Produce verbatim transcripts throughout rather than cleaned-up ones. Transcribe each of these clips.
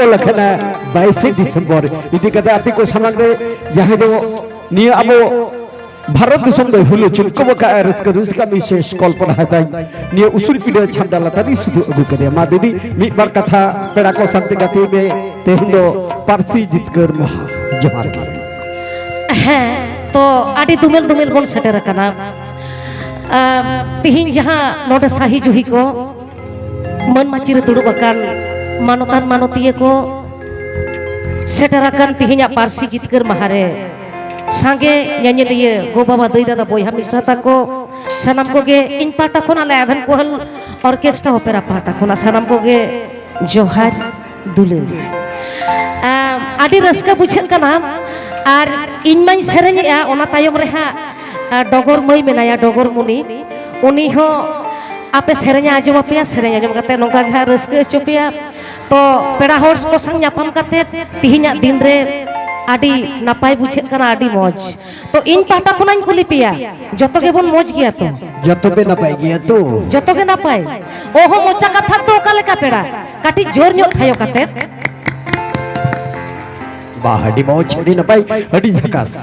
ᱚᱞ ᱟᱠᱟᱱᱟ ᱵᱟᱭᱤᱥᱮ ᱰᱤᱥᱮᱢᱵᱚᱨ ᱤᱫᱤ ᱠᱟᱛᱮ ᱟᱯᱮ ᱠᱚ ᱥᱟᱢᱟᱝ ᱨᱮ ᱡᱟᱦᱟᱸᱭ ᱫᱚ ᱱᱤᱭᱟᱹ ᱟᱵᱚ ᱵᱷᱟᱨᱚᱛ ᱫᱤᱥᱚᱢ ᱫᱚ ᱦᱩᱞᱩ ᱪᱩᱢᱠᱚ ᱟᱠᱟᱫ ᱨᱟᱹᱥᱠᱟᱹ ᱨᱟᱹᱥᱠᱟᱹ ᱢᱤᱥᱮᱥ ᱠᱚᱞᱯᱚᱱᱟ ᱦᱟᱛᱟᱧ ᱱᱤᱭᱟᱹ ᱩᱥᱩᱞ ᱯᱤᱰᱟᱹ ᱪᱷᱟᱢᱰᱟ ᱞᱟᱛᱟᱨ ᱨᱮ ᱥᱩᱫᱷᱩ ᱟᱹᱜᱩ ᱠᱟᱫᱮᱭᱟ᱾ ᱢᱟ ᱫᱤᱫᱤ, ᱢᱤᱫ ᱵᱟᱨ ᱠᱟᱛᱷᱟ ᱯᱮᱲᱟ ᱠᱚ ᱥᱟᱶᱛᱮ ᱜᱟᱛᱮ ᱢᱮ᱾ ᱛᱮᱦᱮᱧ ᱫᱚ ᱯᱟᱹᱨᱥᱤ ᱡᱤᱛᱠᱟᱹᱨ ᱢᱟᱦᱟ᱾ ᱡᱚᱦᱟᱨ ᱜᱮ᱾ ᱦᱮᱸ, ᱛᱚ ᱟᱹᱰᱤ ᱫᱩᱢᱮᱞ ᱫᱩᱢᱮᱞ ᱵᱚᱱ ᱥᱮᱴᱮᱨ ᱟᱠᱟᱱᱟ᱾ ᱟᱨ ᱛᱤᱦᱤᱧ ᱡᱟᱦᱟᱸ ᱱᱚᱰᱮ ᱥᱟᱹᱦᱤ ᱡᱩᱦᱤ ᱠᱚ, ᱢᱟᱹᱱ ᱢᱟᱹᱪᱤ ᱨᱮ ᱫᱩᱲᱩᱵ ᱟᱠᱟᱱ ᱢᱟᱱᱚᱛᱟᱱ ᱢᱟᱱᱚᱛᱤᱭᱟᱹ ᱠᱚ, ᱥᱮᱴᱮᱨ ᱟᱠᱟᱱ ᱛᱤᱦᱤᱧᱟᱜ ᱯᱟᱹᱨᱥᱤ ᱡᱤᱛᱠᱟᱹᱨ ᱢᱟᱦᱟ ᱨᱮ ᱥᱟᱸᱜᱮ ᱧᱮᱧᱮᱞᱤᱭᱟᱹ, ᱜᱚ ᱵᱟᱵᱟ, ᱫᱟᱹᱭ ᱫᱟᱫᱟ, ᱵᱚᱭᱦᱟ ᱢᱤᱥᱨᱟ ᱛᱟᱠᱚ, ᱥᱟᱱᱟᱢ ᱠᱚᱜᱮ ᱤᱧ ᱯᱟᱦᱴᱟ ᱠᱷᱚᱱ, ᱟᱞᱮ ᱟᱵᱷᱮᱱ ᱠᱳᱦᱮᱞ ᱚᱨᱠᱮᱥᱴᱨᱟ ᱚᱯᱮᱨᱟ ᱯᱟᱦᱴᱟ ᱠᱷᱚᱱᱟᱜ ᱥᱟᱱᱟᱢ ᱠᱚᱜᱮ ᱡᱚᱦᱟᱨ ᱫᱩᱞᱟᱹᱲ᱾ ᱟᱢ, ᱟᱹᱰᱤ ᱨᱟᱹᱥᱠᱟᱹ ᱵᱩᱡᱷᱟᱹᱜ ᱠᱟᱱᱟ᱾ ᱟᱨ ᱤᱧ ᱢᱟᱧ ᱥᱮᱨᱮᱧᱮᱜᱼᱟ, ᱚᱱᱟ ᱛᱟᱭᱚᱢ ᱨᱮ ᱦᱟᱸᱜ, ᱟᱨ ᱰᱚᱜᱚᱨ ᱢᱟᱹᱭ ᱢᱮᱱᱟᱭᱟ, ᱰᱚᱜᱚᱨ ᱢᱩᱱᱤ, ᱩᱱᱤ ᱦᱚᱸ ᱟᱯᱮ ᱥᱮᱨᱮᱧ ᱟᱸᱡᱚᱢ ᱟᱯᱮᱭᱟ, ᱥᱮᱨᱮᱧ ᱟᱸᱡᱚᱢ ᱠᱟᱛᱮ ᱱᱚᱝᱠᱟ ᱜᱮ ᱦᱟᱸᱜ ᱨᱟᱹᱥᱠᱟᱹ ᱦᱚᱪᱚ ᱯᱮᱭᱟ᱾ ᱛᱚ ᱯᱮᱲᱟ ᱦᱚᱲ ᱠᱚ ᱥᱟᱶ ᱧᱟᱯᱟᱢ ᱠᱟᱛᱮ ᱛᱤᱦᱤᱧᱟᱜ ᱫᱤᱱ ᱨᱮ ᱟᱹᱰᱤ ᱱᱟᱯᱟᱭ ᱵᱩᱡᱷᱟᱹᱜ ᱠᱟᱱᱟ, ᱟᱹᱰᱤ ᱢᱚᱡᱽ᱾ ᱛᱚ ᱤᱧ ᱯᱟᱦᱴᱟ ᱠᱷᱚᱱᱟᱜ ᱤᱧ ᱠᱩᱞᱤ ᱯᱮᱭᱟ, ᱡᱚᱛᱚ ᱜᱮᱵᱚᱱ ᱢᱚᱡᱽ ᱜᱮᱭᱟ ᱛᱚ? ᱡᱚᱛᱚ ᱯᱮ ᱱᱟᱯᱟᱭ ᱜᱮᱭᱟ ᱛᱚ? ᱡᱚᱛᱚ ᱜᱮ ᱱᱟᱯᱟᱭ᱾ ᱚᱦᱚ, ᱢᱚᱪᱟ ᱠᱟᱛᱷᱟ ᱛᱚ ᱚᱠᱟ ᱞᱮᱠᱟ ᱯᱮᱲᱟ? ᱠᱟᱹᱴᱤᱡ ᱡᱳᱨ ᱧᱚᱜ ᱛᱷᱟᱭᱚ ᱠᱟᱛᱮ᱾ ᱵᱟᱦ, ᱟᱹᱰᱤ ᱢᱚᱡᱽ, ᱟᱹᱰᱤ ᱱᱟᱯᱟᱭ, ᱟᱹᱰᱤ ᱡᱷᱟᱠᱟᱥ᱾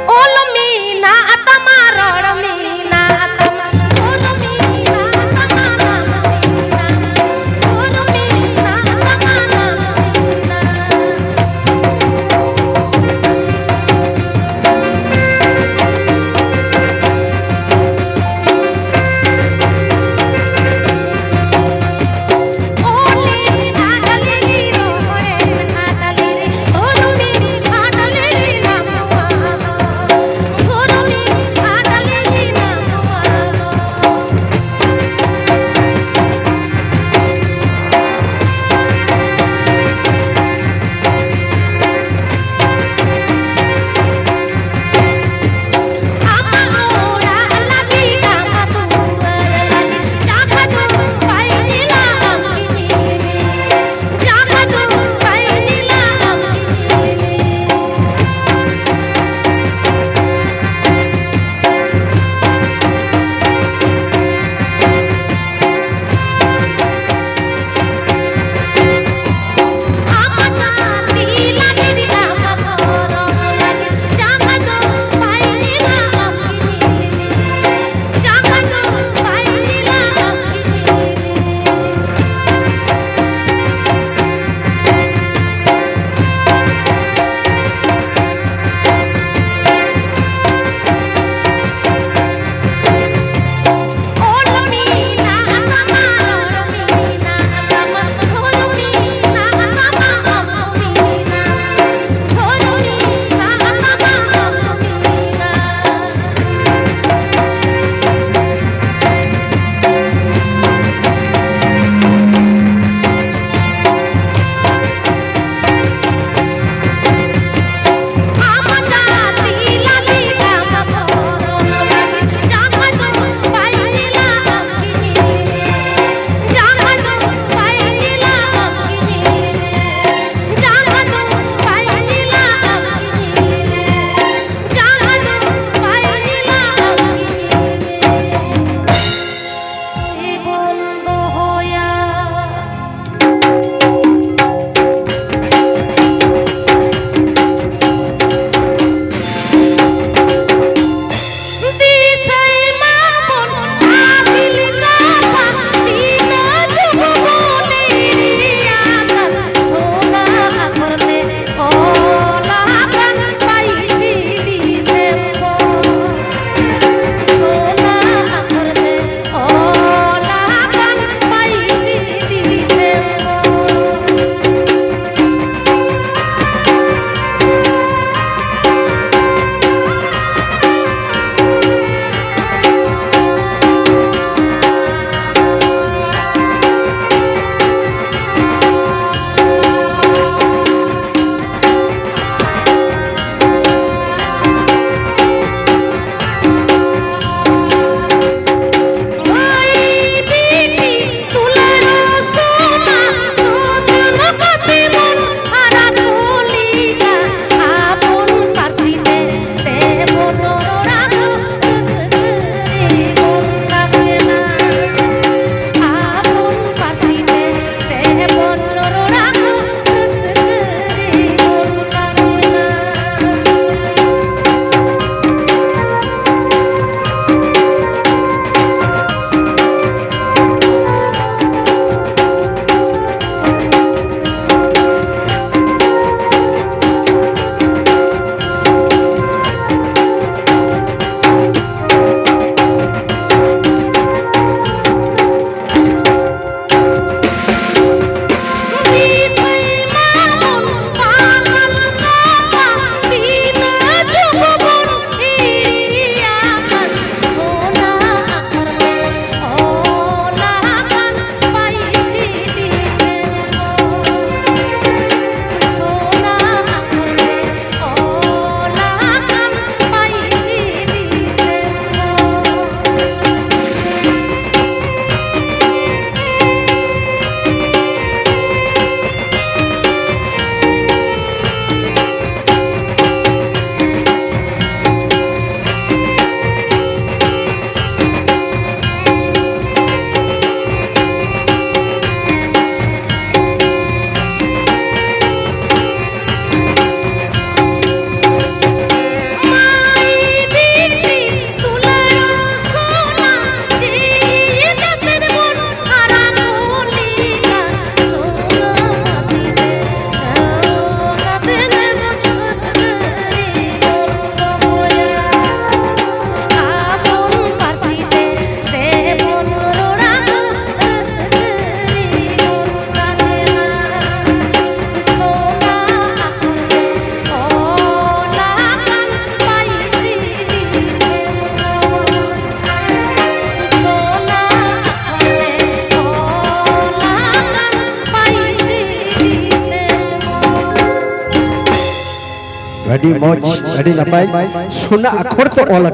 ᱚᱞ ᱢᱮᱱᱟᱜ ᱛᱟᱢᱟ, ᱨᱚᱲ ᱢᱮᱱᱟᱜ ᱛᱟᱢᱟ, ᱚᱞ ᱢᱮᱱᱟᱜ ᱛᱟᱢᱟ, ᱨᱚᱲ ᱢᱮᱱᱟᱜ ᱛᱟᱢᱟ, ᱚᱞ ᱢᱮᱱᱟᱜ ᱛᱟᱢᱟ, ᱨᱚᱲ ᱢᱮᱱᱟᱜ ᱛᱟᱢᱟ᱾ ᱟᱹᱰᱤ ᱢᱚᱡᱽ, ᱟᱹᱰᱤ ᱱᱟᱯᱟᱭ᱾ ᱥᱚᱱᱟ ᱟᱠᱷᱚᱨ ᱛᱮ ᱚᱞ